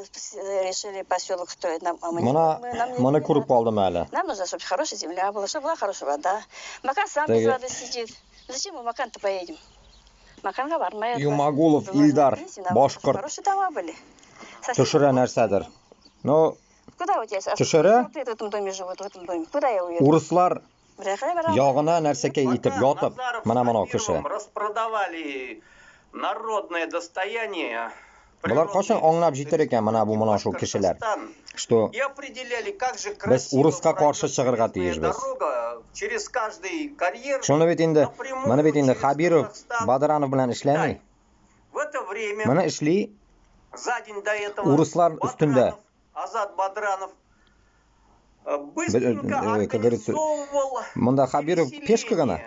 Решили поселок строить. Нам, а мы, Менә мы, нам не, моны не күреп надо. Калдым әле. Нам нужна, чтобы хорошая земля была, чтобы была хорошая вода. Макан сам без Теге воды сидит. Зачем мы в Макан-то поедем? Маканга бармай. Юмагулов Илдар, башкорт. Хорошие дома были. Соседи Төшерә нәрсәдер. Но Куда у тебя? төшерә. Вот в этом доме живут, в этом доме. Куда я уеду? Урыслар Бирәкәй барам. ягына нәрсәкәй итеп ятып, менә моны кеше. Распродавали народное достояние. Болар кайчан аңлап җитәр икән менә бу менә шул кешеләр, что И определяли, как же без урыска каршы чыгарга тиешбез. Дорога через каждый карьер. Шуны бит инде, моны бит инде Хабиров, Бадранов белән эшләми. В это время Моны эшли за день до этого урыслар өстендә. Азат Бадранов быстренько Как говорится, организовывал монда Хабиров пешка гына.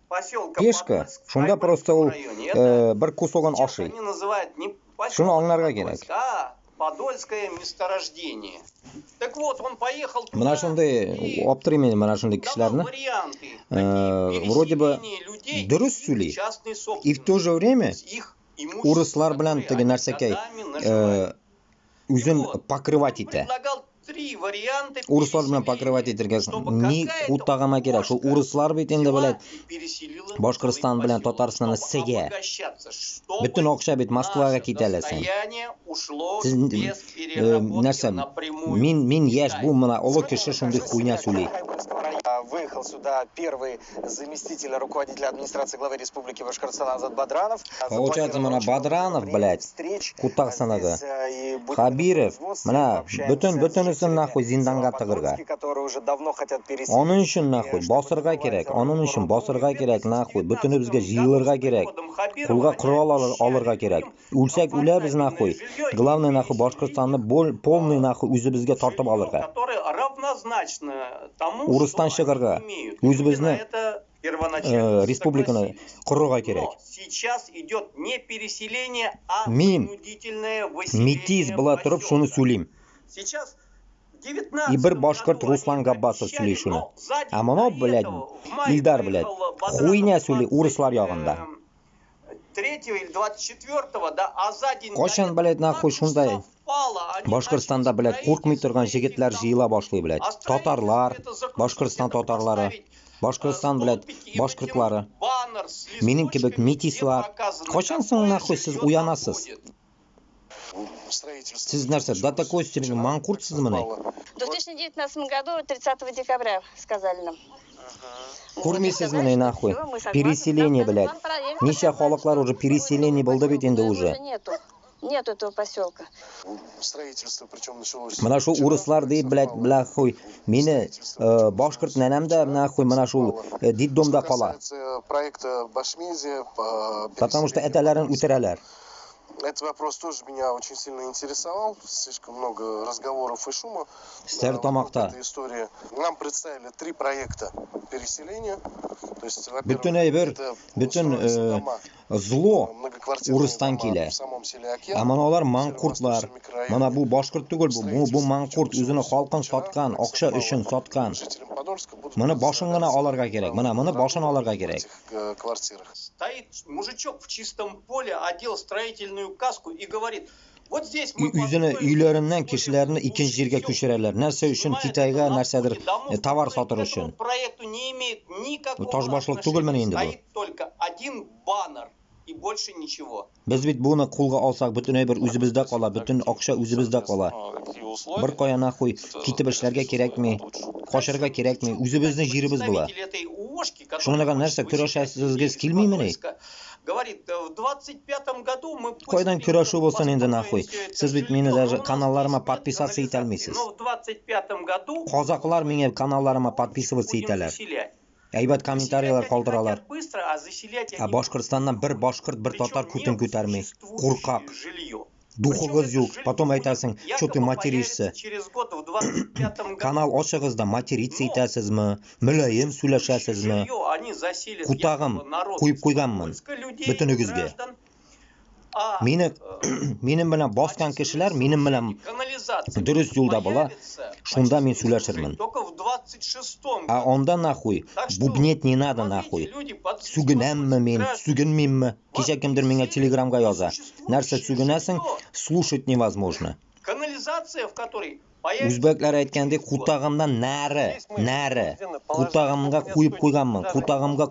Поселка Пешка. Шунда просто ул бер кусогын ашый. Они называют не Шуны аңларга кирәк. а Подольское месторождение. Так вот, он поехал туда. Менә шундый аптырыйм мин менә шундый кешеләрне. Вроде бы дөрес сөйли. И в то же время урыслар белән теге нәрсәкәй үзен покрывать итә. Урыслар белән покрывать итәргә ни утагыма кирәк? Шул урыслар бит инде, блядь, Башкортстан белән Татарстанны сегә. Бөтен акча бит Москвага китә син. Сез нәрсә, мин яшь, бу менә олы кеше шундый хуйня сөйли. Выехал сюда первый заместитель руководителя администрации главы Республики Башкортостан Азат Бадранов. Получается, менә Бадранов, блядь, кутаксынагы. Хабиров, менә бөтен бөтенесен нахуй зинданга тыгырга. Которые уже давно хотят переселить. Аның өчен нахуй басырга кирәк, аның өчен басырга кирәк нахуй, бөтенебезгә җыелырга кирәк. Кулга корал алырга кирәк. Үлсәк үләбез нахуй. Главное нахуй Башкортстанны полный нахуй үзебезгә тартып алырга. Урыстан чыгарга. Үзебезне республиканы корырга кирәк. Сейчас идет не переселение, а Мин принудительное выселение метис була торып шуны сөйлим. Сейчас И бер башкорт Руслан Габбасов сөйли шуны. Ә моны, блядь, Илдар, блядь, хуйня сөйли урыслар ягында. 3 или 24, да, а за день Кайчан, блядь, нахуй шундай Башкортстанда, блядь, куркмый торган җегетләр җыела башлый, блядь. Татарлар, Башкортстан татарлары, Башкортстан, блядь, башкортлары. Минем кебек метислар. Кайчан соң нахуй сез уянасыз? Сез нәрсә, до такой степени манкуртсызмыни? В 2019 году, 30 декабря, сказали нам. Күрмисезмени нахуй? Переселение, блядь. Ничә халыклар уже переселение булды бит инде уже. Нету. Нет этого поселка. Строительство, причем началось. Менә шул урыслар дип, блядь, бля хуй. Мине башкорт нәнәм дә нахуй менә шул детдомда кала. Проекта Башмедиа. Потому что әтәләрен үтерәләр. Этот вопрос тоже меня очень сильно интересовал. Слишком много разговоров и шума. Стәрлетамакта. Этой истории. Нам представили три проекта переселения. То есть, Бөтен әйбер, бөтен зло урыстан килә. Ә менә алар манкуртлар. Менә бу башкорт түгел бу, бу манкурт үзенең халкын саткан, акча өчен саткан. Моны башын гына алырга кирәк. Менә моны башын алырга кирәк. Стоит мужичок в чистом поле, одел строительную каску и говорит: вот здесь мы Үзене өйләреннән кешеләрне икенче җиргә күчерәләр. Нәрсә өчен? Китайга нәрсәдер товар сатыр өчен. Проекту не имеет никакого Ташбашлык түгелмени инде бу? Стоит только один баннер и больше ничего. Без бит буны кулга алсак, бөтен әйбер үзебездә кала, бөтен акча үзебездә кала. Бер кая нахуй китеп эшләргә кирәкми, качарга кирәкми, үзебезнең җиребез була. Шуңа нәрсә көрәшәсегез килмимени? Говорит, в 25 году мы Кайдан көрәшү булсын инде нахуй? Сез бит мине даже каналларыма подписаться итә алмыйсыз. Но в 25 году Казаклар миңа каналларыма подписываться итәләр. Әйбәт комментарийлар калдыралар. Ә Башкортстаннан бер башкорт, бер татар күтен күтәрми. Куркак. Духыгыз юк. Потом әйтәсең, что ты материшься? Канал ачыгыз да материться итәсезме? Мөлаем сөйләшәсезме? Кутагым куеп куйганмын бөтенегезгә. Мине минем белән баскан кешеләр минем белән дөрес юлда була, шунда мин сөйләшермен. Ә анда нахуй бубнеть не надо нахуй. Сүгенәмме мин, сүгенмимме? Кичә кемдер миңа Телеграмга яза. Нәрсә сүгенәсең, слушать невозможно. Канализация, в которой появится... O'zbeklar aytgandek, qutag'imdan nari, nari. Qutag'imga qo'yib qo'yganman. Qutag'imga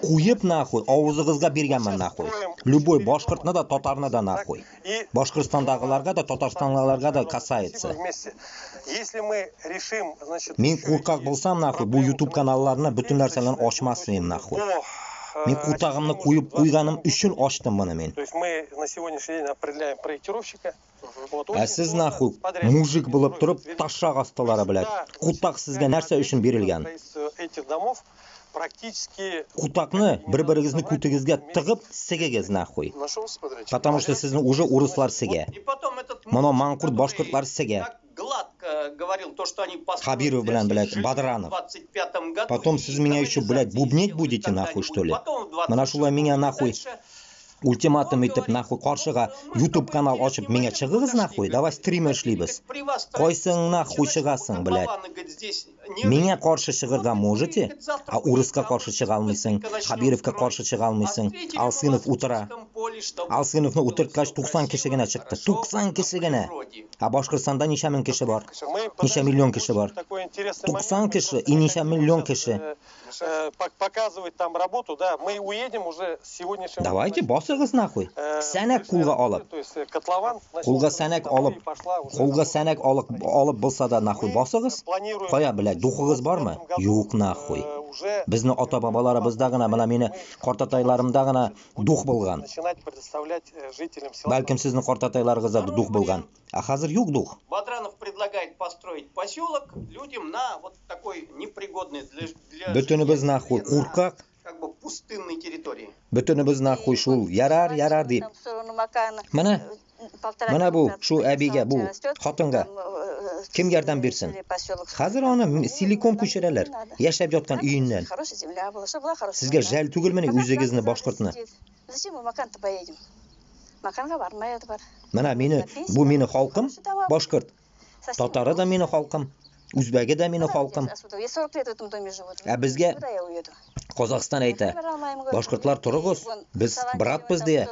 qo'yib нахуй, og'zingizga berganman нахуй. Любой boshqirdni da, tatarni da нахуй. Boshqirdistondagilarga da, Tatarstонdagilarga da касается. Если мы решим, значит, Men qo'rqoq bo'lsam нахуй, bu YouTube kanallarni, butun narsalarni ochmasdim нахуй. Men qutag'imni qo'yib qo'yganim uchun ochdim buni men. То есть мы на сегодняшний день определяем проектировщика. Ә сез нахуй мужик булып торып ташак астылары, блядь. Кутак сезгә нәрсә өчен бирелгән? Практически Кутакны бер-берегезне күтегезгә тыгып сигегез нахуй. Нашелся подрядчик? Потому что сезне уже урыслар сигә. И потом этот Моно мужик, манкурт который башкортлар сигә. так гладко говорил то, что они построят Хабиров, для блин, всех блядь, жилье Бадранов. в 25 году, Потом и сез меня еще, блядь, канализации бубнить сделают будете нахуй, когда-нибудь. что ли? Потом в Менә шулай 26 миңа нахуй дальше. ультиматум итеп нахуй каршыга YouTube канал ачып миңа чыгыгыз нахуй, давай стрим эшлибез. Кайсың нахуй чыгасың, блядь? Миңа каршы чыгырга можете, а урыска каршы чыга алмыйсың, Хабировка каршы чыга алмыйсың. Алсынов утыра. Алсыновны утырткач 90 кеше генә чыкты. 90 кеше генә. А Башкортстанда ничә мең кеше бар? Ничә миллион кеше бар? 90 кеше и ничә миллион кеше. Показывать там работу, да, мы уедем уже с сегодняшнего... Давайте басыгыз нахуй. Сәнәк кулга алып. То есть котлован... Кулга сәнәк алып, кулга сәнәк алып, алып булса да нахуй басыгыз. Кая, блядь, духыгыз бармы? Юк нахуй. Безне ата-бабаларыбызда гына, менә мине картатайларымда гына дух булган. Начинать предоставлять жителям села. Бәлкем сезнең картатайларыгызда да дух булган. А хәзер юк дух. Бадранов предлагает построить поселок людям на вот такой непригодной для Бөтенебез жилья нахуй земле, на куркак. как бы пустынной территории. Бөтенебез нахуй шул ярар, ярар дип. Менә, менә бу шу әбигә, бу хатынга кем ярдәм бирсен? Хәзер аны силикон күчерәләр, яшәп яткан өеннән. Сезгә жәл түгелмени үзегезне башкортны? Зачем мы Макан-то поедем? Маканга бармай бар. Менә мине, бу мине халкым, башкорт. Татары да мине халкым, үзбәге дә мине халкым. Я 40 лет в этом доме живу. Ә безгә Куда я уеду? Казахстан әйтә, башкортлар торыгыз, без братбыз дия.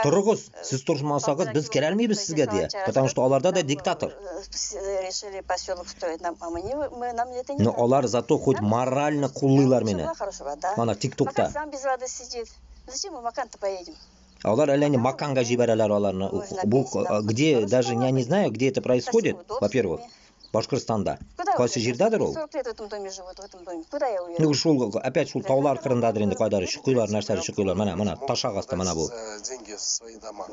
Торыгыз, сез тормасагыз, без керә алмыйбыз сезгә дия. Потому что аларда да диктатор. Решили поселок строить нам, а мы не, мы, нам это не Но надо. алар зато хоть морально куллыйлар мине. Была хорошая вода. Ана Макан TikTokта. сам без воды сидит. Зачем мы в Макан-то поедем? Алар әллә ни Маканга җибәрәләр аларны. Бу где даже я не знаю, где это происходит, во-первых. Башкортстанда. Куда Кайсы уеду? җирдәдер ул? 40 лет в этом доме живут, в этом доме. Куда я уеду? Ну шул опять шул таулар кырындадыр инде кайдадыр чукыйлар, нәрсәләр чукыйлар. Менә, менә ташак асты менә бу. За деньги в свои дома.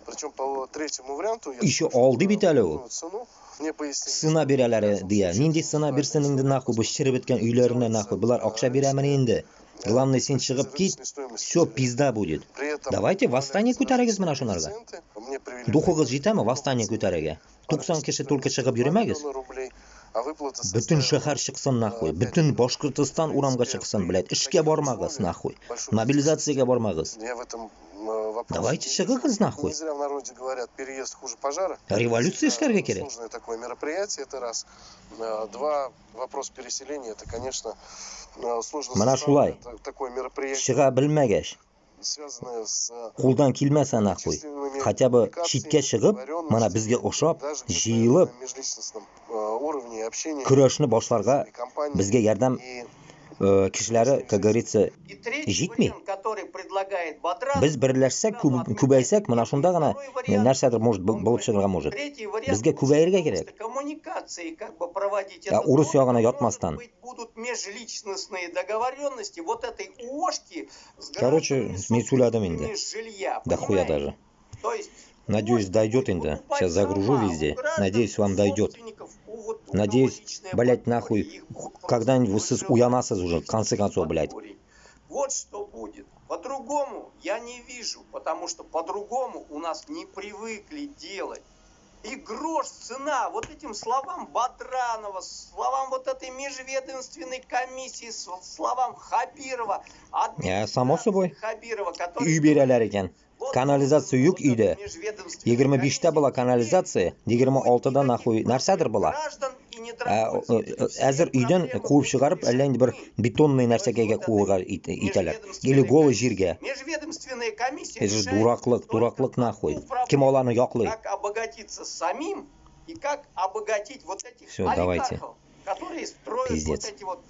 Причем по третьему варианту... я Еще слышу, алды бит әле ул. ну, цену мне пояснили. Сына бирәләр дия. Нинди сына бирсен инде нахуй бу череп беткән өйләренә нахуй. Булар акча бирәмени инде? Главное син чыгып кит, все пизда будет. При этом Давайте восстание күтәрегез менә шунарга. Мне привели Духыгыз җитәме восстание күтәрергә? 90 кеше только чыгып йөрмәгез. рублей, а выплата Бөтен составила шәһәр чыксын нахуй, бөтен Башкортостан урамга чыксын, блядь. Эшкә бармагыз нахуй. Мобилизациягә бармагыз. Я в этом вопросе Давайте не чыгыгыз нахуй. Не зря в народе говорят, переезд хуже пожара. Революция эшләргә кирәк. Нужное такое мероприятие, это раз. Два, вопрос переселения, это, конечно, сложно. Менә шулай. Такое мероприятие, Чыга белмәгәч, связанное с кулдан килмәсә нахуй. численными Хотя бы читкә чыгып, менә безгә ошап, даже где-то җыелып, на межличностном уровне общения көрәшне башларга компании безгә ярдәм и кешеләре, как говорится, И третий Җитми. вариант, который предлагает Бадранов, без берләшсәк, күбәйсәк, менә шунда гына нәрсәдер может булып чыгарга может. Третий вариант Безгә күбәергә кирәк. коммуникации как бы проводить. А этот урыс город, ягына может ятмастан. быть, будут межличностные договоренности вот этой ОШки с Короче, гражданами мин сөйләдем инде. собственниками жилья, Да хуя понимаете? даже. То есть Надеюсь, ОШки дойдет будет инде. покупать Сейчас загружу сама у везде. граждан, Надеюсь, вам дойдет. собственников, у вот у кого Надеюсь, личная блядь, подворье, нахуй, их будут просто когда-нибудь сез выживать уянасыз уже, в конце концов, блядь. подворий. Вот что будет. По-другому я не вижу, потому что по-другому у нас не привыкли делать. И грош цена вот этим словам Бадранова, словам вот этой межведомственной комиссии, словам Хабирова, Само собой. Хабирова, который... Өй бирәләр икән. Вот Канализация юк вот эта өйдә. межведомственная 25-тә була комиссия канализация, 26-да нахуй нәрсәдер була. граждан и не Ә, Әзер өйдән куып чыгарып, әллә инде бер бетонный нәрсәгә куырга итәләр. Или голый җиргә. Межведомственная комиссия Это же решает дураклык, только дураклык нахуй. одну проблему. Кем аларны яклый? Как обогатиться самим И как обогатить вот этих Всё, давайте. Олигархов, которые строят Пиздец. Вот эти вот